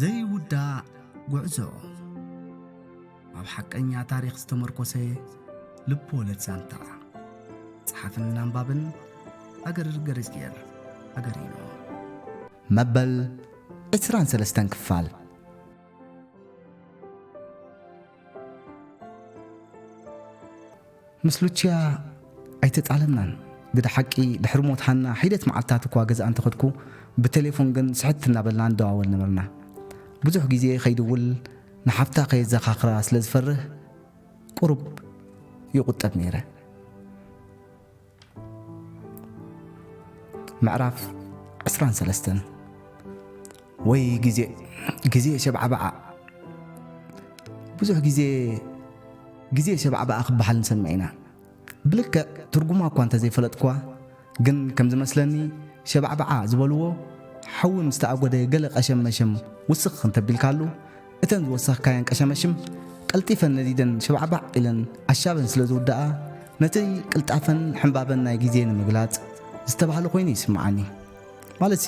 ዘይውዳእ ጉዕዞ። ኣብ ሓቀኛ ታሪኽ ዝተመርኮሰ ልብ ወለድ ዛንታ። ጸሓፍን ኣንባብን ኣገር ገረዝጌር ኣገሪኖ። መበል ዕስራን ሰለስተን ክፋል። ምስ ሉቺያ ኣይተጣለምናን። ግደ ሓቂ፣ ድሕሪ ሞት ሃና ሒደት መዓልታት እኳ ገዛኣ እንተኸድኩ፣ ብቴሌፎን ግን ስሕት እናበልና ንደዋወል ነበርና። ብዙሕ ግዜ ከይድውል ንሓፍታ ከየዘኻኽራ ስለ ዝፈርህ፣ ቁሩብ ይቑጠብ ነይረ። ምዕራፍ ዕስራን ሰለስተን። ወይ ግዜ፣ ግዜ ሸብዓብዓ። ብዙሕ ግዜ፣ ግዜ ሸብዓብዓ ክበሃል ንሰምዕ ኢና። ብልክዕ ትርጉማ እኳ እንተዘይፈለጥኩዋ፣ ግን ከም ዝመስለኒ ሸብዓብዓ ዝበልዎ ሓዊ ምስ ተኣጎደ ገለ ቀሸመሸም ውስኽ እንተቢልካሉ፣ እተን ዝወሰኽካየን ቀሸመሽም ቀልጢፈን ነዲደን ሸባዕባዕ ኢለን ኣሻበን ስለ ዝውድኣ፣ ነቲ ቅልጣፈን ሕንባበን ናይ ግዜ ንምግላጽ ዝተባህለ ኮይኑ ይስምዓኒ። ማለትሲ፣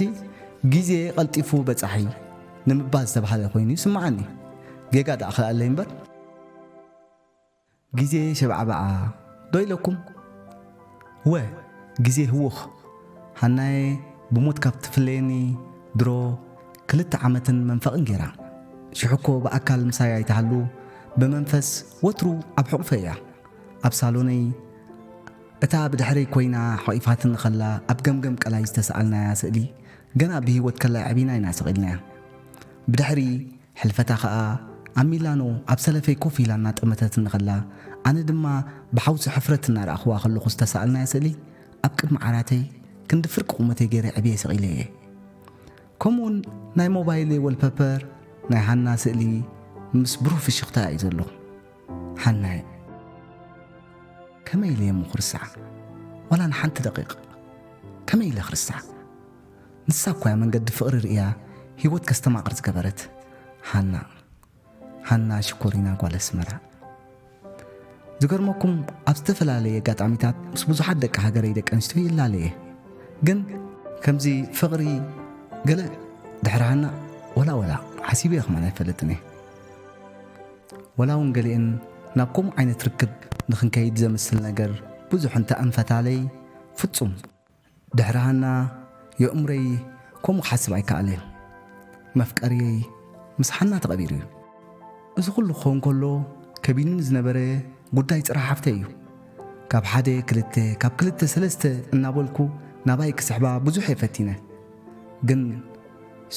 ግዜ ቀልጢፉ በጻሒ ንምባል ዝተባህለ ኮይኑ ይስምዓኒ። ጌጋ ደኣ ክኣለይ እምበር። ግዜ ሸባዕባዓ ዶ ኢለኩም? ወ፣ ግዜ ህዉኽ። ሃናየ ብሞት ካብ ትፍለየኒ ድሮ ክልተ ዓመትን መንፈቕን ገይራ። ሽሕኮ ብኣካል ምሳይ ኣይትሃሉ፣ ብመንፈስ ወትሩ ኣብ ሕቑፈይ እያ። ኣብ ሳሎነይ እታ ብድሕረይ ኮይና ሓቒፋትኒ ኸላ ኣብ ገምገም ቀላይ ዝተሰኣልናያ ስእሊ፣ ገና ብህይወት ከላ ኣዕቢና ኢና ሰቒልናያ። ብድሕሪ ሕልፈታ ኸኣ ኣብ ሚላኖ ኣብ ሰለፈይ ኮፍ ኢላ እናጠመተትኒ ኸላ፣ ኣነ ድማ ብሓውሲ ሕፍረት እናረኣኽዋ ከለኹ ዝተሳእልናያ ስእሊ ኣብ ቅድሚ ዓራተይ ክንዲ ፍርቂ ቁመተይ ገይረ ዕብየ ሰቒለየ። ከምኡውን ናይ ሞባይለይ ወልፐፐር ናይ ሃና ስእሊ ምስ ብሩህ ፍሽኽታ እዩ ዘሎ። ሃናየ፣ ከመይ ኢለ እሞ ክርስዓ? ዋላ ንሓንቲ ደቂቕ ከመይ ኢለ ክርስዓ? ንሳ እኳ እያ መንገዲ ፍቕሪ ርእያ ህይወት ከስተማቕር ዝገበረት። ሃና፣ ሃና ሽኮሪና ጓል ኣስመራ። ዝገርመኩም፣ ኣብ ዝተፈላለየ ኣጋጣሚታት ምስ ብዙሓት ደቂ ሃገረይ ደቂ ኣንስትዮ ይላለየ። ግን ከምዚ ፍቕሪ ገለ ድሕሪ ሃና ወላ ወላ ሓሲበዮ ከማን ኣይፈልጥን እየ። ወላ እውን ገሊአን ናብ ከምኡ ዓይነት ርክብ ንኽንከይድ ዘምስል ነገር ብዙሕ እንተ ኣንፈታለይ፣ ፍጹም ድሕሪ ሃና የእምሮይ ከምኡ ክሓስብ ኣይከኣለን። መፍቀርየይ ምስ ሃና ተቐቢሩ እዩ። እዚ ኩሉ ክኸውን ከሎ ከቢድኒ ዝነበረ ጉዳይ ጽረ ሓፍተይ እዩ። ካብ ሓደ ክልተ፣ ካብ ክልተ ሰለስተ እናበልኩ ናባይ ክስሕባ ብዙሕ እየ ፈቲነ። ግን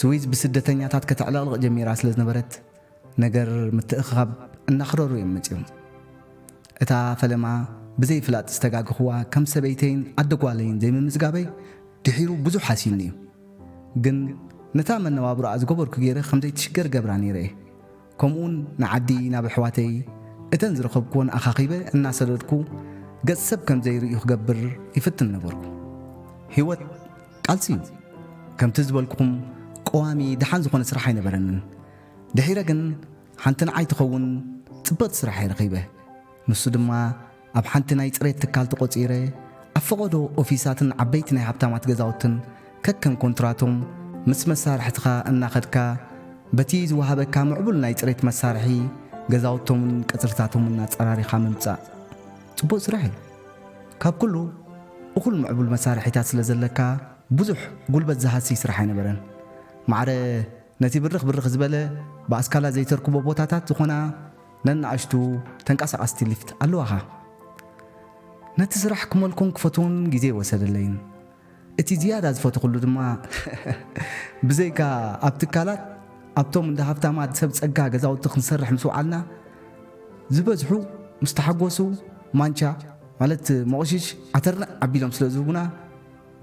ስዊዝ ብስደተኛታት ከተዕለቕልቕ ጀሚራ ስለ ዝነበረት፣ ነገር ምትእኽኻብ እናኽረሩ እዮም መጺኦም። እታ ፈለማ ብዘይፍላጥ ዝተጋግኽዋ ከም ሰበይተይን ኣደ ጓለይን ዘይምምዝጋበይ ድሒሩ ብዙሕ ሃሲዩኒ እዩ። ግን ነታ መነባብሮኣ ዝገበርኩ ገይረ ከም ዘይትሽገር ገብራ ነይረ እየ። ከምኡውን ንዓዲ ናብ ኣሕዋተይ እተን ዝረኸብኩወን ኣኻኺበ እናሰደድኩ ገጽ ሰብ ከም ዘይርእዩ ክገብር ይፍትን ነበርኩ። ህይወት ቃልሲ እዩ። ከምቲ ዝበልኩኹም ቀዋሚ ደሓን ዝኾነ ስራሕ ኣይነበረንን። ድሒረ ግን ሓንቲ ንዓይ ትኸውን ጽብቕቲ ስራሕ እየ ረኺበ። ንሱ ድማ ኣብ ሓንቲ ናይ ጽሬት ትካል ተቖጺረ፣ ኣብ ፈቐዶ ኦፊሳትን ዓበይቲ ናይ ሃብታማት ገዛውትን ከከም ኮንትራቶም ምስ መሳርሕትኻ እናኸድካ በቲ ዝወሃበካ ምዕቡል ናይ ጽሬት መሳርሒ ገዛውቶምን ቀጽርታቶምን ኣጸራሪኻ ምምጻእ ጽቡቕ ስራሕ እዩ። ካብ ኩሉ እኹል ምዕቡል መሳርሒታት ስለ ዘለካ ብዙሕ ጉልበት ዝሃሲ ስራሕ ኣይነበረን። ማዕረ ነቲ ብርኽ ብርኽ ዝበለ ብኣስካላ ዘይተርክቦ ቦታታት ዝኾና ነናእሽቱ ተንቀሳቐስቲ ሊፍት ኣለዋኻ። ነቲ ስራሕ ክመልኮን ክፈትዎን ግዜ ይወሰደለይን። እቲ ዝያዳ ዝፈተኹሉ ድማ ብዘይካ ኣብ ትካላት ኣብቶም እንዳ ሃብታማት ሰብ ጸጋ ገዛውቲ ክንሰርሕ ምስ ወዓልና ዝበዝሑ ምስ ተሓጎሱ ማንቻ ማለት መቑሽሽ ዓተርና ኣቢሎም ስለ ዝህቡና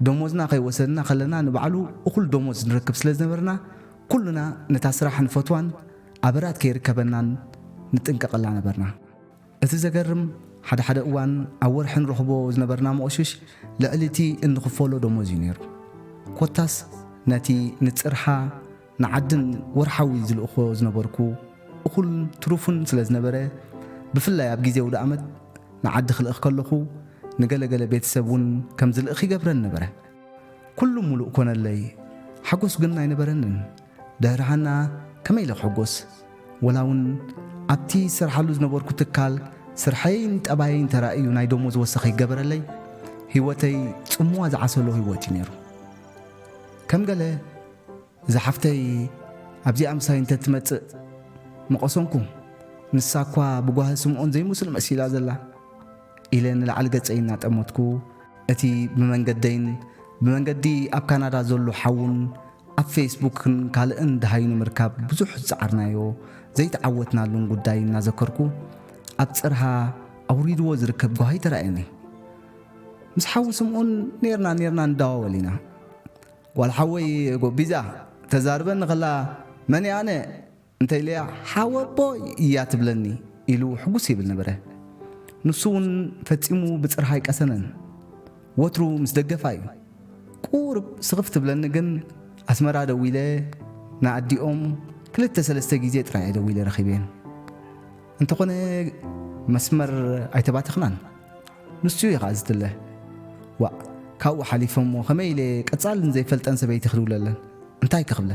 ደሞዝና ከይወሰድና ከለና ንባዕሉ እኹል ደሞዝ ንረክብ ስለ ዝነበርና ኩልና ነታ ስራሕ ንፈትዋን ኣበራት ከይርከበናን ንጥንቀቐላ ነበርና። እቲ ዘገርም፣ ሓደ ሓደ እዋን ኣብ ወርሒ ንረኽቦ ዝነበርና መቑሽሽ ልዕሊ እቲ እንኽፈሎ ደሞዝ እዩ ነይሩ። ኮታስ ነቲ ንጽርሓ ንዓድን ወርሓዊ ዝልእኾ ዝነበርኩ እኹልን ትሩፍን ስለ ዝነበረ፣ ብፍላይ ኣብ ግዜ ኣውደኣመት ንዓዲ ክልእኽ ከለኹ፣ ንገለገለ ቤተሰብ እውን ከም ዝልእኽ ይገብረን ነበረ። ኩሉ ሙሉእ ኮነለይ፣ ሓጎስ ግን ኣይነበረንን። ድሕሪ ሃና ከመይ ኢለ ክሕጎስ? ወላ እውን ኣብቲ ዝሰርሓሉ ዝነበርኩ ትካል ስርሐይን ጠባየይን ተራእዩ ናይ ደሞዝ ወሰኽ ይገበረለይ፣ ህይወተይ ጽምዋ ዝዓሰሎ ህይወት እዩ ነይሩ። ከም ገለ፣ "እዛ ሓፍተይ ኣብዚኣ ምሳይ እንተትመጽእ ምቐሰንኩ፣ ንሳ እኳ ብጓሂ ስምዖን ዘይምስል መሲላ ዘላ" ኢለ ንላዕሊ ገጸይ እናጠመትኩ፣ እቲ ብመንገደይን ብመንገዲ ኣብ ካናዳ ዘሎ ሓውን ኣብ ፌስቡክን ካልእን ደሃዩ ንምርካብ ብዙሕ ዝጸዓርናዮ ዘይተዓወትናሉን ጉዳይ እናዘከርኩ፣ ኣብ ጽርሃ ኣውሪድዎ ዝርከብ ጓሂ ተራእየኒ። ምስ ሓው ስምዖን ኔርና ኔርና ንደዋወል ኢና። ጓል ሓወይ ጎቢዛ ተዛርበኒ ከላ፣ "መን እየ ኣነ?" እንተ ኢለያ፣ "ሓወቦይ እያ ትብለኒ" ኢሉ ሕጉስ ይብል ነበረ። ንሱ እውን ፈጺሙ ብጽርሃ ኣይቀሰነን። ወትሩ ምስ ደገፋ እዩ። ቁሩብ ስኽፍ ትብለኒ ግን፣ ኣስመራ ደዊለ ንኣዲኦም ክልተ ሰለስተ ግዜ ጥራይ እየ ደዊለ ረኺበየን። እንተኾነ መስመር ኣይተባተኽናን። ንሱ እዩ ኸዓ ዝትለ። ዋእ፣ ካብኡ ሓሊፈ እሞ ከመይ ኢለ ቀጻልን ዘይፈልጠን ሰበይቲ ክድውለለን? እንታይ ክኽብለ?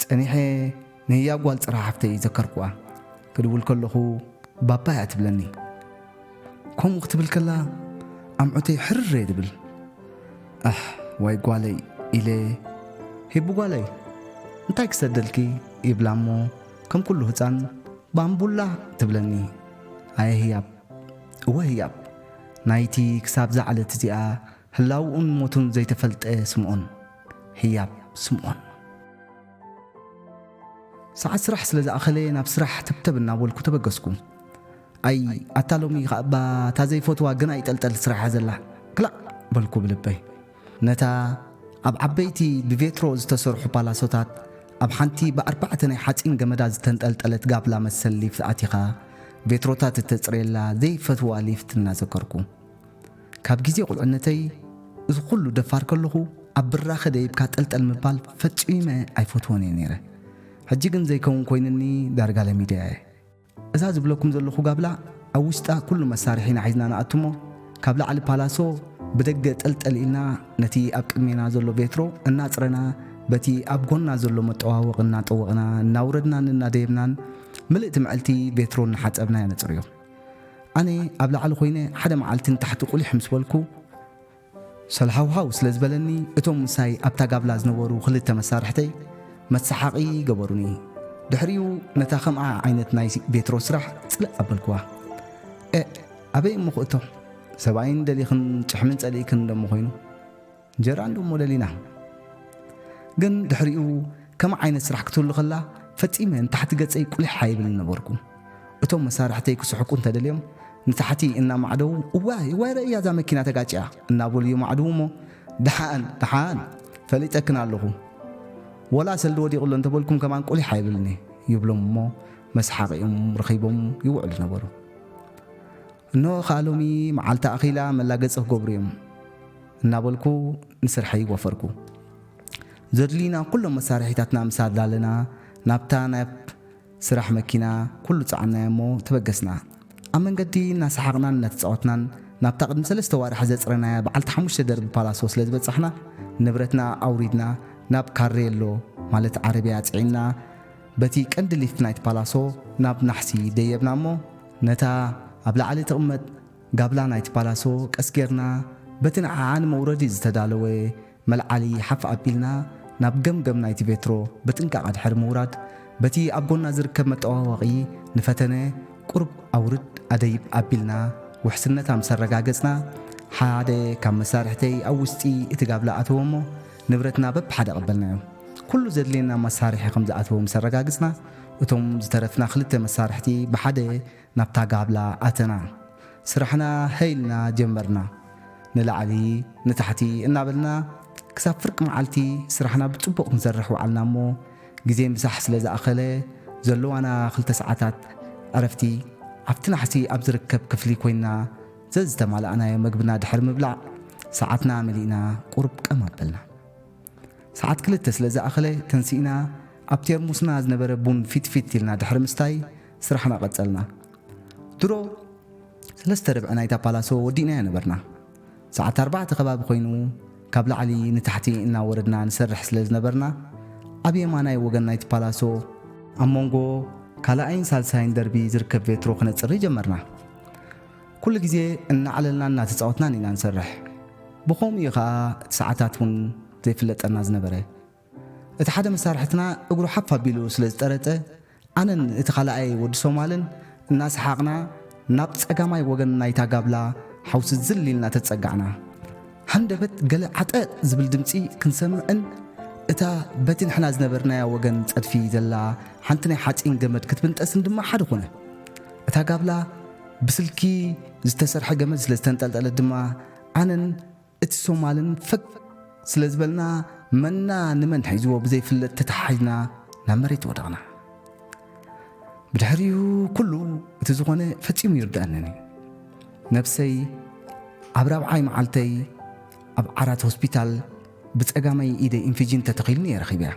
ጸኒሐ ንህያብ ጓል ጽርሃ ሓፍተይ ዘከርኩዋ። ክድውል ከለኹ ባባ እያ ትብለኒ። ከምኡ ክትብል ከላ ኣምዑተይ ሕርር እየ ድብል። "ኣሕ፣ ዋይ ጓለይ" ኢለ፣ "ሂቡ ጓለይ፣ እንታይ ክሰደልኪ?" ይብላ እሞ ከም ኩሉ ህጻን "ባምቡላ" ትብለኒ። ኣየ ህያብ፣ እወ ህያብ፣ ናይቲ ክሳብ እዛ ዕለት እዚኣ ህላውኡን ሞቱን ዘይተፈልጠ ስምዖን፣ ህያብ ስምዖን። ሰዓት ስራሕ ስለ ዝኣኸለ ናብ ስራሕ ተብተብ እናበልኩ ተበገስኩ። ኣይ፣ ኣታ ሎሚ ከኣ እባ እታ ዘይፈትዋ ግን ኣይጠልጠል ስራሕ እያ ዘላ። ክላእ በልኩ ብልበይ። ነታ ኣብ ዓበይቲ ብቬትሮ ዝተሰርሑ ፓላሶታት ኣብ ሓንቲ ብኣርባዕተ ናይ ሓጺን ገመዳት ዝተንጠልጠለት ጋብላ መሰል ሊፍት ኣቲኻ ቬትሮታት እተጽርየላ ዘይፈትዋ ሊፍት እናዘከርኩ፣ ካብ ግዜ ቁልዕነተይ እዚ ኩሉ ደፋር ከለኹ ኣብ ብራኸ ደይብካ ጠልጠል ምባል ፈጺመ ኣይፈትዎን እየ ነይረ። ሕጂ ግን ዘይከውን ኮይኑኒ ዳርጋ ለሚደያ እየ። እዛ ዝብለኩም ዘለኹ ጋብላ ኣብ ውሽጣ ኩሉ መሳርሒና ሒዝና ንኣቱ እሞ፣ ካብ ላዕሊ ፓላሶ ብደገ ጠልጠል ኢልና ነቲ ኣብ ቅድሜና ዘሎ ቬትሮ እናጽረና፣ በቲ ኣብ ጎና ዘሎ መጠዋወቒ እናጠወቕና፣ እናውረድናን እናደየብናን ምልእቲ መዕልቲ ቬትሮ እናሓጸብና እያ ነጽርዮ። ኣነ ኣብ ላዕሊ ኮይነ ሓደ መዓልቲ ንታሕቲ ቁሊሕ ምስ በልኩ፣ ሰልሃውሃው ስለ ዝበለኒ፣ እቶም ምሳይ ኣብታ ጋብላ ዝነበሩ ክልተ መሳርሕተይ መሰሓቒ ገበሩኒ። ድሕሪኡ ነታ ከምኣ ዓይነት ናይ ቤትሮ ስራሕ ጽልእ ኣበልክዋ። "ኤእ፣ ኣበይ እሞ ክእቶ? ሰብኣይን ደሊኽን ጭሕምን ጸሊእክን ደሞ ኮይኑ፣ እንጀራ እንዶ እሞ ደሊና?" ግን ድሕሪኡ ከምኣ ዓይነት ስራሕ ክትህሉ ከላ፣ ፈጺመ ንታሕቲ ገጸይ ቁሊሕ ኣይብልን ነበርኩ። እቶም መሳርሕተይ ክስሕቁ እንተደልዮም፣ ንታሕቲ እናማዕደዉ፣ "እዋይ፣ እዋይ፣ ረእያ እዛ መኪና ተጋጭያ" እናበሉ ይማዕድዉ እሞ፣ "ደሓን፣ ደሓን፣ ፈሊጠክን ኣለኹ። ወላ ሰልዲ ወዲቑ ኣሎ እንተበልኩም ከማን ቁሊሕ ኣይብልን እየ" ይብሎም እሞ፣ መስሓቒኦም ረኺቦም ይውዕሉ ነበሩ። "እንሆ ኸኣ ሎሚ መዓልቲ ኣኺላ መላገጺ ክገብሩ እዮም" እናበልኩ ንስርሐይ ወፈርኩ። ዘድልዩና ኩሎም መሳርሒታትና ምስ ኣዳለና፣ ናብታ ናብ ስራሕ መኪና ኩሉ ጸዓንናዮ እሞ ተበገስና። ኣብ መንገዲ እናሰሓቕናን እናተጻወትናን፣ ናብታ ቅድሚ ሰለስተ ዋርሕ ዘጽረናያ በዓልቲ ሓሙሽተ ደርቢ ፓላሶ ስለ ዝበጻሕና፣ ንብረትና ኣውሪድና ናብ ካሬሎ፣ ማለት ዓረብያ፣ ጽዒንና፣ በቲ ቀንዲ ሊፍት ናይቲ ፓላሶ ናብ ናሕሲ ደየብና እሞ፣ ነታ ኣብ ላዕሊ ትቕመጥ ጋብላ ናይቲ ፓላሶ ቀስ ጌርና፣ በቲ ንዓኣ ንመውረዲ ዝተዳለወ መልዓሊ ሓፍ ኣቢልና፣ ናብ ገምገም ናይቲ ቬትሮ ብጥንቃቐ ድሕሪ ምውራድ፣ በቲ ኣብ ጎና ዝርከብ መጠዋወቒ ንፈተነ ቁሩብ ኣውርድ ኣደይብ ኣቢልና፣ ውሕስነታ ምስ ኣረጋገጽና፣ ሓደ ካብ መሳርሕተይ ኣብ ውሽጢ እቲ ጋብላ ኣተወ እሞ፣ ንብረትና በብሓደ ቀበልናዮ። ኩሉ ዘድልየና መሳርሒ ከም ዝኣተወ ምስ ኣረጋግጽና፣ እቶም ዝተረፍና ክልተ መሳርሕቲ ብሓደ ናብታ ጋብላ ኣተና። ስራሕና ሃይልና ጀመርና። ንላዕሊ ንታሕቲ እናበልና ክሳብ ፍርቂ መዓልቲ ስራሕና ብጽቡቕ ክንሰርሕ ወዓልና እሞ፣ ግዜ ምሳሕ ስለ ዝኣኸለ፣ ዘለዋና ክልተ ሰዓታት ዕረፍቲ ኣብቲ ናሕሲ ኣብ ዝርከብ ክፍሊ ኮይንና ዘዝተማላእናዮ መግብና ድሕሪ ምብላዕ፣ ሰዓትና መሊእና ቁሩብ ቀም ኣበልና። ሰዓት ክልተ ስለ ዝኣኸለ ተንሲእና፣ ኣብ ቴርሙስና ዝነበረ ቡን ፊት ፊት ኢልና ድሕሪ ምስታይ ስራሕና ቀጸልና። ድሮ ሰለስተ ርብዒ ናይታ ፓላሶ ወዲእናያ ነበርና። ሰዓት ኣርባዕተ ከባቢ ኮይኑ፣ ካብ ላዕሊ ንታሕቲ እናወረድና ንሰርሕ ስለ ዝነበርና፣ ኣብ የማናይ ወገን ናይቲ ፓላሶ ኣብ መንጎ ካልኣይን ሳልሳይን ደርቢ ዝርከብ ቬትሮ ክነጽሪ ጀመርና። ኩሉ ግዜ እናዕለልና እናተጻወትናን ኢና ንሰርሕ። ብኸምኡ እዩ ኸኣ እቲ ሰዓታት እውን ዘይፍለጠና ዝነበረ። እቲ ሓደ መሳርሕትና እግሩ ሓፍ ኣቢሉ ስለ ዝጠረጠ፣ ኣነን እቲ ካልኣይ ወዲ ሶማልን እናሰሓቕና ናብ ጸጋማይ ወገን ናይታ ጋብላ ሓውሲ ዝል ኢልና ተጸጋዕና። ሃንደበት ገለ ዓጠጥ ዝብል ድምጺ ክንሰምዕን እታ በቲ ንሕና ዝነበርናያ ወገን ጸድፊ ዘላ ሓንቲ ናይ ሓጺን ገመድ ክትብንጠስን ድማ ሓደ ኾነ። እታ ጋብላ ብስልኪ ዝተሰርሐ ገመድ ስለ ዝተንጠልጠለት ድማ ኣነን እቲ ሶማልን ፈግ ስለ ዝበልና መና ንመን ሒዝዎ ብዘይፍለጥ ተተሓሒዝና ናብ መሬት ወደቕና። ብድሕሪኡ ኩሉ እቲ ዝኾነ ፈጺሙ ይርድኣንን እዩ። ነብሰይ ኣብ ራብዓይ መዓልተይ ኣብ ዓራት ሆስፒታል ብጸጋመይ ኢደይ ኢንፊጅን ተተኺሉኒ እየ ረኺበያ።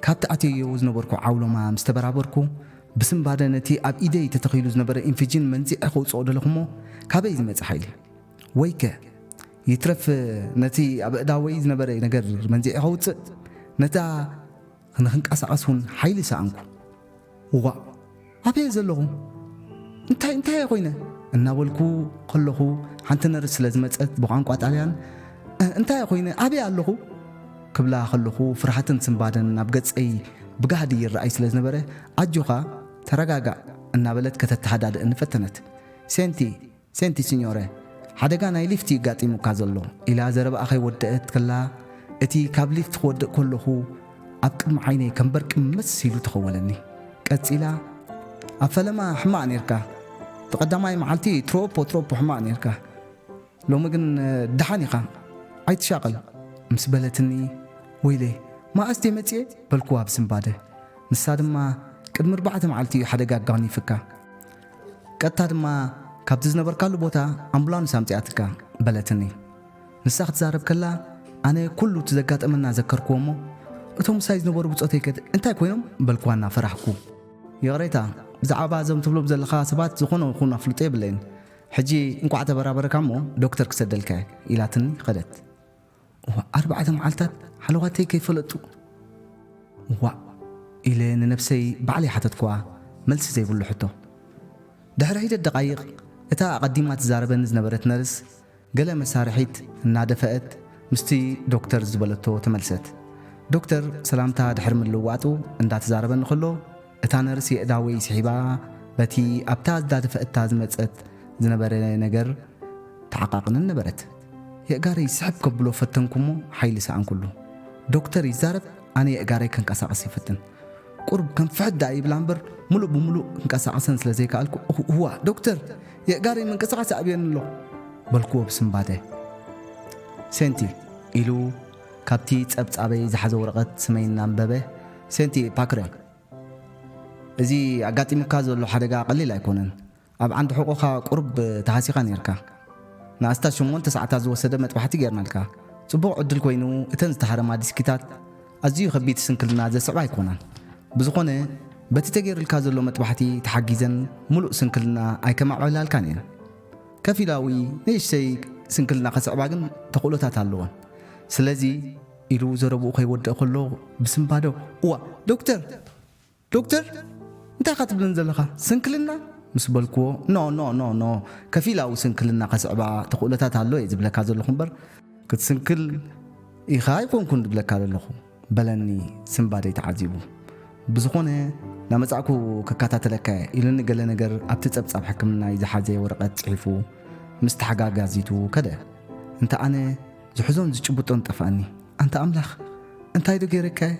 ካብቲ ኣትየዮ ዝነበርኩ ዓውሎማ ምስ ተበራበርኩ፣ ብስምባደ ነቲ ኣብ ኢደይ ተተኺሉ ዝነበረ ኢንፊጅን መንዚዐ ከውጽኦ ደለኹሞ፣ ካበይ ዝመጽእ ሓይሊ? ወይከ ይትረፍ ነቲ ኣብ ኣእዳወይ ዝነበረ ነገር መንዚዐ ከውጽእ፣ ነታ ንኽንቀሳቐስ እውን ሓይሊ ሰኣንኩ። እዋእ፣ ኣበየ ዘለኹ? እንታይ፣ እንታይ እየ ኮይነ? እናበልኩ ከለኹ፣ ሓንቲ ነርስ ስለ ዝመጸት ብቋንቋ ጣልያን፣ "እ፣ እንታይ እየ ኮይነ? ኣበየ ኣለኹ?" ክብላ ከለኹ፣ ፍርሃትን ስምባደን ናብ ገጸይ ብጋህዲ ይረኣይ ስለ ዝነበረ፣ "ኣጆኻ፣ ተረጋጋእ" እናበለት ከተተሃዳድእኒ ፈተነት። "ሴንቲ፣ ሴንቲ ሲኞረ፣ ሓደጋ ናይ ሊፍት እዩ ጋጢሙካ ዘሎ" ኢላ ዘረባኣ ከይወደአት ከላ፣ እቲ ካብ ሊፍት ክወድቕ ከለኹ ኣብ ቅድሚ ዓይነይ ከም በርቂ መስ ኢሉ ተኸወለኒ። ቀጺላ፣ "ኣብ ፈለማ ሕማቕ ኔርካ። እቲ ቀዳማይ መዓልቲ ትሮፖ ትሮፖ ሕማቕ ኔርካ። ሎሚ ግን ደሓን ኢኻ። ኣይትሻቐል" ምስ በለትኒ፣ "ወይለይ፣ መኣስ ድየ መጽኤ?" በልኩዋ ብስምባደ። ንሳ ድማ፣ "ቅድሚ ኣርባዕተ መዓልቲ እዩ ሓደጋ ኣጓኒፍካ። ቀጥታ ድማ ካብቲ ዝነበርካሉ ቦታ ኣምቡላንስ ኣምጺኣትካ" በለትኒ። ንሳ ክትዛረብ ከላ፣ ኣነ ኩሉ እቲ ዘጋጠመና ዘከርኩዎ እሞ፣ "እቶም ምሳይ ዝነበሩ ብጾተይ ከ እንታይ ኮይኖም?" በልኩዋ እናፈራሕኩ። "ይቕሬታ፣ ብዛዕባ እዞም ትብሎም ዘለኻ ሰባት ዝኾነ ይኹን ኣፍልጦ የብለይን። ሕጂ እንቋዕ ተበራበርካ እሞ ዶክተር ክሰደልካ እየ" ኢላትኒ ከደት። እዋ፣ ኣርባዕተ መዓልታት ሓለዋተይ ከይፈለጡ። እዋ፣ ኢለ ንነብሰይ ባዕለይ ሓተትኩዋ፣ መልሲ ዘይብሉ ሕቶ። ድሕሪ ሒደት ደቓይቕ፣ እታ ኣቐዲማ ትዛረበኒ ዝነበረት ነርስ፣ ገለ መሳርሒት እናደፍአት፣ ምስቲ ዶክተር ዝበለቶ ተመልሰት። ዶክተር ሰላምታ ድሕሪ ምልውዋጡ እንዳተዛረበኒ ከሎ፣ እታ ነርስ የእዳወይ ስሒባ፣ በቲ ኣብታ ዝዳደፈእታ ዝመጸት ዝነበረ ነገር ተዓቃቕንን ነበረት። የእጋረይ ስሕብ ከብሎ ፈተንኩ እሞ ሓይሊ ሰኣንኩሉ። ዶክተር ይዛረብ፣ ኣነ የእጋረይ ከንቀሳቕስ ይፍትን። ቁሩብ ከም ፍሕት ደኣ ይብላ እምበር፣ ምሉእ ብምሉእ ክንቀሳቐሰን ስለ ዘይከኣልኩ፣ "እዋ፣ ዶክተር፣ የእጋረይ ምንቅስቓስ ኣዕብየኒ ኣሎ" በልክዎ ብስምባደ። "ሴንቲ" ኢሉ ካብቲ ጸብጻበይ ዝሓዘ ወረቐት ስመይ እናንበበ፣ "ሴንቲ ፓክረ፣ እዚ ኣጋጢሙካ ዘሎ ሓደጋ ቀሊል ኣይኮነን። ኣብ ዓንዲ ሕቖኻ ቁሩብ ተሃሲኻ ኔርካ። ንኣስታት ሸሞንተ ሰዓታት ዝወሰደ መጥባሕቲ ጌርናልካ። ጽቡቕ ዕድል ኮይኑ፣ እተን ዝተሃረማ ዲስኪታት ኣዝዩ ከቢድ ስንክልና ዘስዕባ ኣይኮናን። ብዝኾነ፣ በቲ ተገይሩልካ ዘሎ መጥባሕቲ ተሓጊዘን፣ ምሉእ ስንክልና ኣይከማዕበላልካን እየን። ከፊላዊ ንእሽተይ ስንክልና ከስዕባ ግን ተኽእሎታት ኣለወን። ስለዚ" ኢሉ ዘረብኡ ከይወድእ ከሎ ብስንባዶ፣ "እዋ፣ ዶክተር! ዶክተር! እንታይ ኢኻ ትብለኒ ዘለኻ? ስንክልና?" ምስ በልክዎ፣ "ኖ፣ ኖ፣ ኖ፣ ኖ፣ ከፊላዊ ስንክልና ከስዕባ ተኽእሎታት ኣሎ እየ ዝብለካ ዘለኹ እምበር፣ ክትስንክል ኢኻ ኣይኮንኩን ዝብለካ ዘለኹ" በለኒ ስንባደይ ተዓዚቡ። "ብዝኾነ፣ ናመጻእኩ ክከታተለካ እየ" ኢሉኒ ገለ ነገር ኣብቲ ጸብጻብ ሕክምናይ ዝሓዘ ወረቐት ጽሒፉ ምስ ተሓጋጋዚቱ ከደ። እንተ ኣነ ዝሕዞን ዝጭብጦን ጠፍኣኒ። "ኣንታ ኣምላኽ፣ እንታይ ዶ ገይረካ እየ?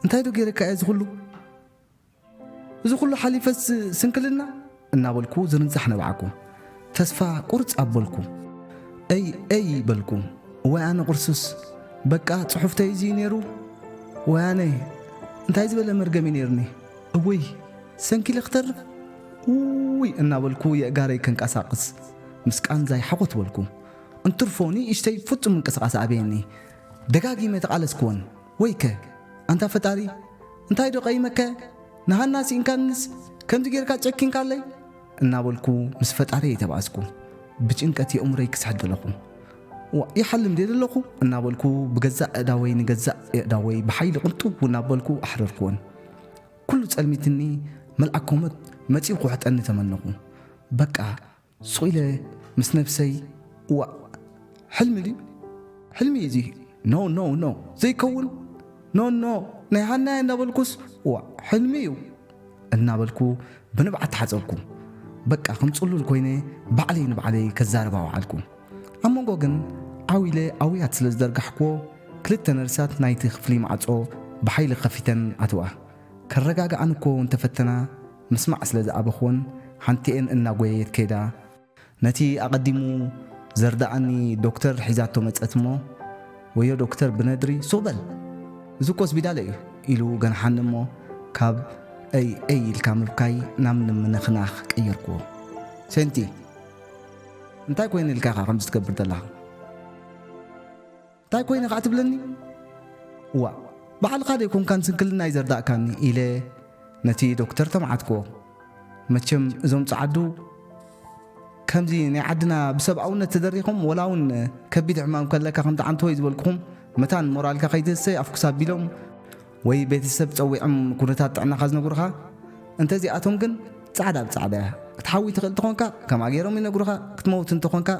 እንታይ ዶ ገይረካ እየ እዚ ኹሉ? እዚ ኹሉ ሓሊፈስ ስንክልና?" እናበልኩ ዝርንዛሕ ነባዕኩ። ተስፋ ቁርጽ ኣበልኩ። "እይ፣ እይ" በልኩ። "እዋይ ኣነ ቁርሱስ፣ በቃ ጽሑፍተይ እዚ እዩ ነይሩ? ወይ ኣነ፣ እንታይ ዝበለ መርገም እዩ ነይርኒ? እውይ፣ ሰንኪለ ክተርፍ? ውይ" እናበልኩ የእጋረይ ከንቀሳቕስ ምስ ቃንዛይ ሓኾት በልኩ። እንትርፎ ንእሽተይ ፍጹም ምንቅስቓስ ኣበየኒ። ደጋጊመ ተቓለስክወን። "ወይከ፣ ኣንታ ፈጣሪ፣ እንታይ ዶ ቀይመከ? ንሃና ስኢንካንስ ከምዚ ጌርካ ጨኪንካለይ?" እናበልኩ ምስ ፈጣሪየይ ተባእስኩ። ብጭንቀት የእምሮይ ክስሕት ደለኹ። ዋ፣ ይሓልም ድየ ዘለኹ እናበልኩ ብገዛእ እዳወይ ንገዛእ እዳወይ ብሓይሊ ቅንጥው እናበልኩ ኣሕረርኩወን። ኩሉ ጸልሚትኒ። መልኣክ ሞት መጺኡ ክውሕጠኒ ተመነኹ። በቃ ሱቕ ኢለ ምስ ነብሰይ፣ "እዋእ፣ ሕልሚ ድዩ? ሕልሚ እዩ እዚ። ኖ፣ ኖ፣ ኖ፣ ዘይከውን። ኖ፣ ኖ፣ ናይ ሃናየ" እናበልኩስ፣ "እዋእ፣ ሕልሚ እዩ" እናበልኩ ብንብዓት ተሓጸብኩ። በቃ ከም ጽሉል ኮይነ ባዕለይ ንባዕለይ ከዛርባ ወዓልኩ። ኣብ መንጎ ግን ዓው ኢለ ኣውያት ስለ ዝደርጋሕክዎ፣ ክልተ ነርሳት ናይቲ ክፍሊ ማዕጾ ብሓይሊ ከፊተን ኣትዋ። ከረጋግኣን እኮ እንተፈተና፣ ምስማዕ ስለ ዝኣበኽወን፣ ሓንቲኤን እናጎየየት ከይዳ፣ ነቲ ኣቐዲሙ ዘርድኣኒ ዶክተር ሒዛቶ መጸት እሞ፣ "ወዮ ዶክተር ብነድሪ፣ ሱቕ በል! እዚ እኮ ስቢዳለ እዩ" ኢሉ ገንሓኒ እሞ፣ ካብ "ኤይ ኤይ" ኢልካ ምብካይ ናብ ንምንኽናኽ ቀየርክዎ። "ሴንቲ፣ እንታይ ኮይነ ኢልካ ኢኻ ከምዚ ትገብር ዘለኻ? እንታይ ኮይነ ኸዓ ትብለኒ? እዋእ፣ ባዕልኻ ዶ ኣይኮንካን ስንክልናይ ዘርዳእካኒ?" ኢለ ነቲ ዶክተር ተማዓትክዎ። መቸም እዞም ጸዓዱ ከምዚ ናይ ዓድና ብሰብኣውነት ተደሪኾም፣ ወላ እውን ከቢድ ሕማም ከለካ ከምቲ ዓንተወይ ዝበልኩኹም መታን ሞራልካ ከይትህሰ ኣፍኩስ ኣቢሎም፣ ወይ ቤተሰብ ጸዊዖም ኩነታት ጥዕናኻ ዝነግሩኻ። እንተዚኣቶም ግን ጻዕዳ ብጻዕዳ እያ። ክትሓዊ ትኽእል እንተኾንካ ከምኣ ገይሮም ይነግሩኻ፣ ክትመውት እንተኾንካ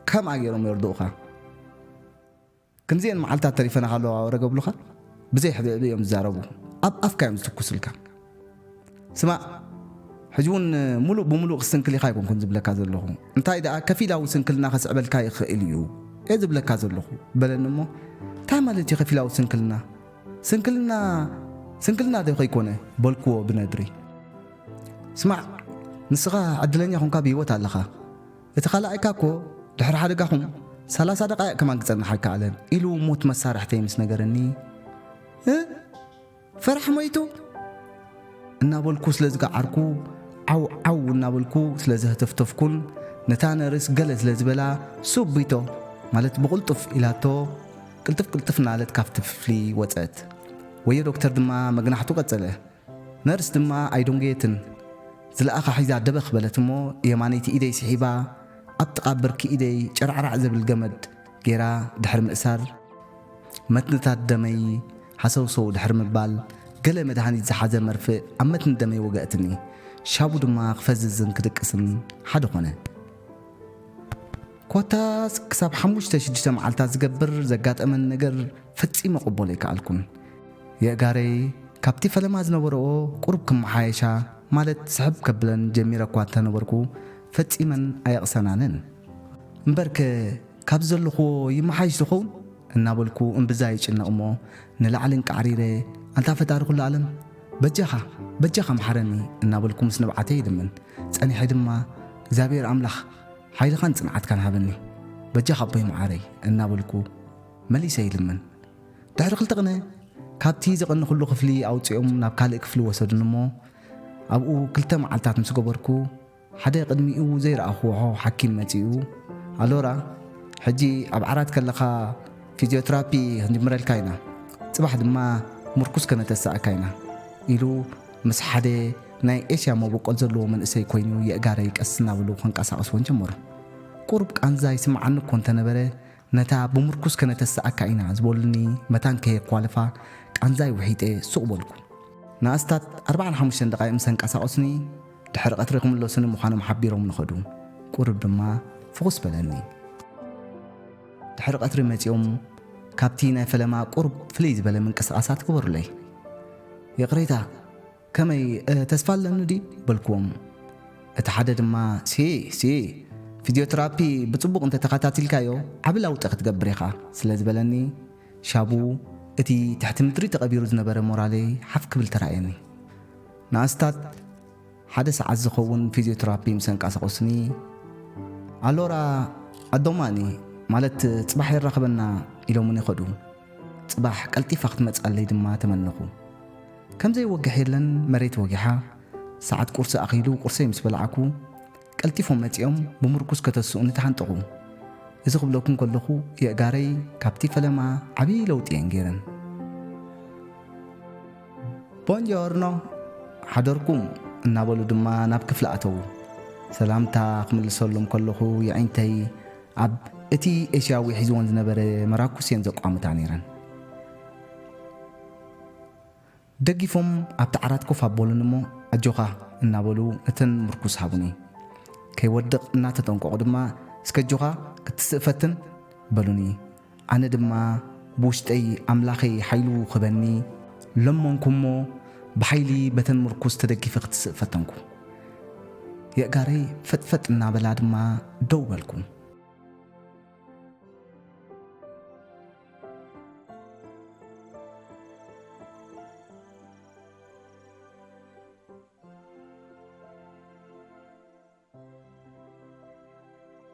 ከምኣ ገይሮም የርድኡኻ። ክንዚኤን መዓልታት ተሪፈና ከለዋ ወረ ገብሉኻ ብዘይ ሕብእብእ እዮም ዝዛረቡ። ኣብ ኣፍካ እዮም ዝትኩስልካ። ስማዕ፣ ሕጂ እውን ሙሉእ ብሙሉእ ክስንክል ኢኻ ኣይኮንኩን ዝብለካ ዘለኹ። እንታይ ደኣ ከፊላዊ ስንክልና ከስዕበልካ ይኽእል እዩ እየ ዝብለካ ዘለኹ በለኒ እሞ፣ እንታይ ማለት እዩ ከፊላዊ ስንክልና? ስንክልና፣ ስንክልና ዶ ከይኮነ? በልክዎ ብነድሪ። ስማዕ፣ ንስኻ ዕድለኛ ኮንካ ብህይወት ኣለኻ። እቲ ካልኣይካ እኮ ድሕሪ ሓደጋኹም ሰላሳ ደቃይቕ ከማን ክጸንሕ ኣይከኣለን ኢሉ ሞት መሳርሕተይ ምስ ነገረኒ፣ "እ? ፈራሕ ሞይቱ?" እናበልኩ ስለ ዝገዓርኩ፣ ዓው ዓው እናበልኩ ስለ ዘህተፍተፍኩን ነታ ነርስ ገለ ስለ ዝበላ፣ "ሱብ ቢቶ" ማለት ብቕልጡፍ ኢላቶ፣ ቅልጥፍ ቅልጥፍ እናበለት ካብቲ ክፍሊ ወጸት። ወዮ ዶክተር ድማ መግናሕቱ ቀጸለ። ነርስ ድማ ኣይደንጎየትን። ዝለኣኻ ሒዛ ደበኽ በለት እሞ፣ የማነይቲ ኢደይ ስሒባ፣ ኣብ ጥቓ ብርኪ ኢደይ ጨራዕራዕ ዘብል ገመድ ገይራ ድሕሪ ምእሳር፣ መትንታት ደመይ ሃሰውሰው ድሕሪ ምባል፣ ገለ መድሃኒት ዝሓዘ መርፍእ ኣብ መትኒ ደመይ ወገእትኒ። ሻቡ ድማ ክፈዝዝን ክድቅስን ሓደ ኾነ። ኮታስ ክሳብ ሓሙሽተ ሽዱሽተ መዓልታት ዝገብር ዘጋጠመን ነገር ፈጺመ ቅቦሎ ኣይከኣልኩን። የእጋረይ ካብቲ ፈለማ ዝነበረኦ ቁሩብ ክመሓየሻ፣ ማለት ስሕብ ከብለን ጀሚረ እኳ እንተነበርኩ፣ ፈጺመን ኣየቕሰናንን። እምበርከ ካብ ዘለኹዎ ይመሓይሽ ዝኸውን እናበልኩ እምብዛ ይጭነቕ እሞ፣ ንላዕሊ እንቃዕሪረ፣ "ኣንታ ፈጣሪ ኩሉ ዓለም፣ በጃኻ፣ በጃኻ መሓረኒ" እናበልኩ ምስ ንብዓተይ ይልምን። ጸኒሐ ድማ፣ "እግዚኣብሔር ኣምላኽ፣ ሓይልኻን ጽንዓትካን ሃበኒ፣ በጃኻ ኣቦይ መዓረይ" እናበልኩ መሊሰ ይልምን። ድሕሪ ክልተ ቅነ ካብቲ ዘቐንኹሉ ክፍሊ ኣውጺኦም ናብ ካልእ ክፍሊ ወሰዱኒ እሞ፣ ኣብኡ ክልተ መዓልታት ምስ ገበርኩ፣ ሓደ ቅድሚኡ ዘይረኣኹዎ ሓኪም መጺኡ፣ "ኣሎራ፣ ሕጂ ኣብ ዓራት ከለኻ ፊዚዮትራፒ ክንጅምረልካ ኢና፣ ጽባሕ ድማ ምርኩስ ከነተስኣካ ኢና" ኢሉ ምስ ሓደ ናይ ኤሽያ መበቆል ዘለዎ መንእሰይ ኮይኑ የእጋረይ ቀስ እናበሉ ከንቀሳቕስወን ጀመሩ። ቁሩብ ቃንዛ ይስምዓኒ እኮ እንተነበረ፣ ነታ ብምርኩስ ከነተስኣካ ኢና ዝበሉኒ መታን ከየኳልፋ ቃንዛይ ውሒጠ ሱቕ በልኩ። ንኣስታት ኣርባዓን ሓሙሽተን ደቓይቕ ምስ ኣንቀሳቐሱኒ፣ ድሕሪ ቀትሪ ክምለሱኒ ምዃኖም ሓቢሮም ንኸዱ። ቁሩብ ድማ ፍኹስ በለኒ። ድሕሪ ቀትሪ መጺኦም ካብቲ ናይ ፈለማ ቁሩብ ፍልይ ዝበለ ምንቅስቓሳት ግበሩለይ። "ይቕሬታ፣ ከመይ፣ እ፣ ተስፋ ኣለኒ ድዩ?" በልክዎም። እቲ ሓደ ድማ፣ "ሲ፣ ሲ፣ ፊዚዮቴራፒ ብጽቡቕ እንተ ተኸታቲልካዮ ዓቢ ለውጢ ክትገብር ኢኻ" ስለ ዝበለኒ፣ ሻቡ እቲ ትሕቲ ምድሪ ተቐቢሩ ዝነበረ ሞራለይ ሓፍ ክብል ተራእየኒ። ንኣስታት ሓደ ሰዓት ዝኸውን ፊዚዮቴራፒ ምስ ኣንቀሳቐሱኒ፣ "ኣሎራ ኣዶማኒ፣ ማለት ጽባሕ የራኽበና" ኢሎምኒ ከዱ። ጽባሕ ቀልጢፋ ክትመጽኣለይ ድማ ተመነኹ። ከም ዘይወግሕ የለን፣ መሬት ወጊሓ። ሰዓት ቁርሲ ኣኺሉ፣ ቁርሰይ ምስ በላዕኩ፣ ቀልጢፎም መጺኦም ብምርኩስ ከተስኡኒ ተሓንጠቑ። እዚ ክብለኩም ከለኹ፣ የእጋረይ ካብቲ ፈለማ ዓቢ ለውጢ እየን ገይረን። "ቦንጆርኖ፣ ሓደርኩም" እናበሉ ድማ ናብ ክፍሊ ኣተዉ። ሰላምታ ክምልሰሎም ከለኹ፣ የዒንተይ ኣብ እቲ ኤስያዊ ሒዝወን ዝነበረ መራኩስ እየን ዘቋምታ ነይረን። ደጊፎም ኣብቲ ዓራት ኮፍ ኣበሉኒ እሞ፣ "ኣጆኻ" እናበሉ እተን ምርኩስ ሃቡኒ። ከይወድቕ እናተጠንቀቑ ድማ፣ "እስከ ኣጆኻ ክትስእ ፈትን" በሉኒ። ኣነ ድማ ብውሽጠይ፣ "ኣምላኸይ ሓይሉ ክበኒ" ለመንኩ እሞ፣ ብሓይሊ በተን ምርኩስ ተደጊፈ ክትስእ ፈተንኩ። የእጋረይ ፈጥፈጥ እናበላ ድማ ደው በልኩ።